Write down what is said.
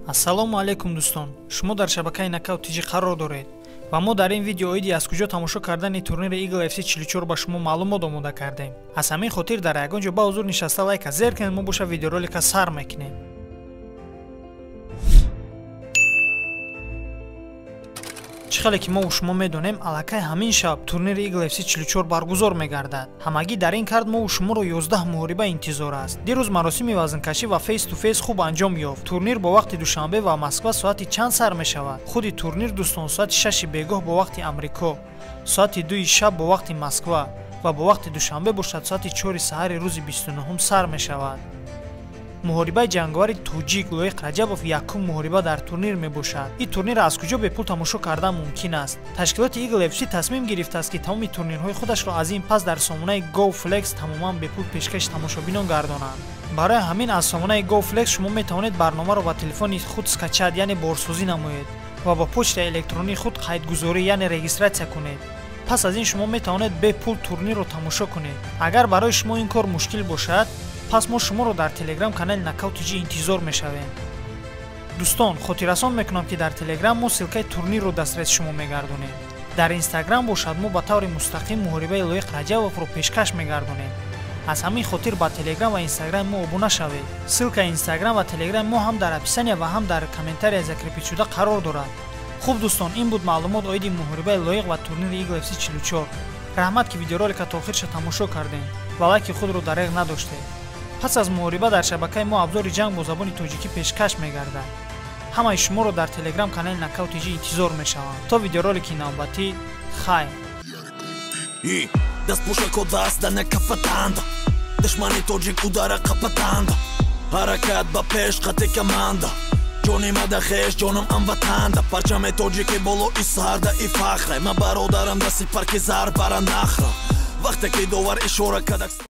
Ассалому алайкум дӯстон, шумо дар шабакаи Нокаут ТЖ қарор доред ва мо дар ин видео оиди аз куҷо тамошо кардани турнири Eagle FC 44 ба шумо маълумот омода кардем. Аз ҳамин хотир дар ягон ҷо ба ҳузур нишаста лайка зер кунед, мо боша видеоролика сар мекунем. Чӣ хеле ки мо шумо медонем, аллакай ҳамин шаб турнири Eagle FC 44 баргузор мегардад. Ҳамагӣ дар ин кард мо шуморо 11 муҳориба интизор аст. Дирӯз маросими вазнкашӣ ва face to face хуб анҷом ёфт. Турнир бо вақти Душанбе ва Москва соати чанд сар мешавад? Худи турнир дӯстон соати 6 бегоҳ бо вақти Амрико, соати 2 шаб бо вақти Москва ва бо вақти Душанбе бошад соати 4 саҳари рӯзи 29 сар мешавад. Муҳорибаи ҷанговари тоҷик Лоиқ Раҷабов якум муҳориба дар турнир мебошад. Ин турнир аз куҷо бепул тамошо кардан мумкин аст? Ташкилоти Eagle FC тасмим гирифтааст, ки тамоми турнирҳои худашро аз ин пас дар сомонаи GoFlex тамоман бепул пешкаши тамошобинон гардонанд. Барои ҳамин аз сомонаи GoFlex шумо метавонед барномаро ба телефони худ скачать, яъне борсозӣ намоед ва ба почтаи электронии худ қайдгузорӣ, яъне регистрация кунед. Пас аз ин шумо метавонед бепул турнирро тамошо кунед. Агар барои шумо ин кор мушкил бошад, пас мо шуморо дар телеграм канали Нокаут ТЖ интизор мешавем. Дӯстон, хотиррасон мекунам, ки дар телеграм мо ссылкаи турнирро дастраси шумо мегардонем. Дар инстаграм бошад мо ба таври мустақим муҳорибаи Лоиқ Раҷабовро пешкаш мегардонем. Аз ҳамин хотир ба телеграм ва инстаграми мо обуна шавед. Ссылкаи инстаграм ва телеграми мо ҳам дар описания ва ҳам дар комментария закрепить шуда қарор дорад. Хуб дӯстон, ин буд маълумот оиди муҳорибаи Лоиқ ва турнири Eagle FC 44. Раҳмат, ки видеоролика то охирша тамошо кардем ва лайки худро дареғ надоштед. Пас аз муҳориба дар шабакаи мо абзори ҷанг бо забони тоҷикӣ пешкаш мегардад. Ҳамаи шуморо дар телеграм канали Нокаут ТЖ интизор мешаванд. То видеоролики навбатӣ, хайр. Душмани тоҷик удара қапатанда, ҳаракат ба пеш қати команда, ҷони мада хеш ҷонам амватанда, парчами тоҷики болои сарда и фахра, ма бародарам даси парки зар бара нахра, вақте ки довар ишора кадак.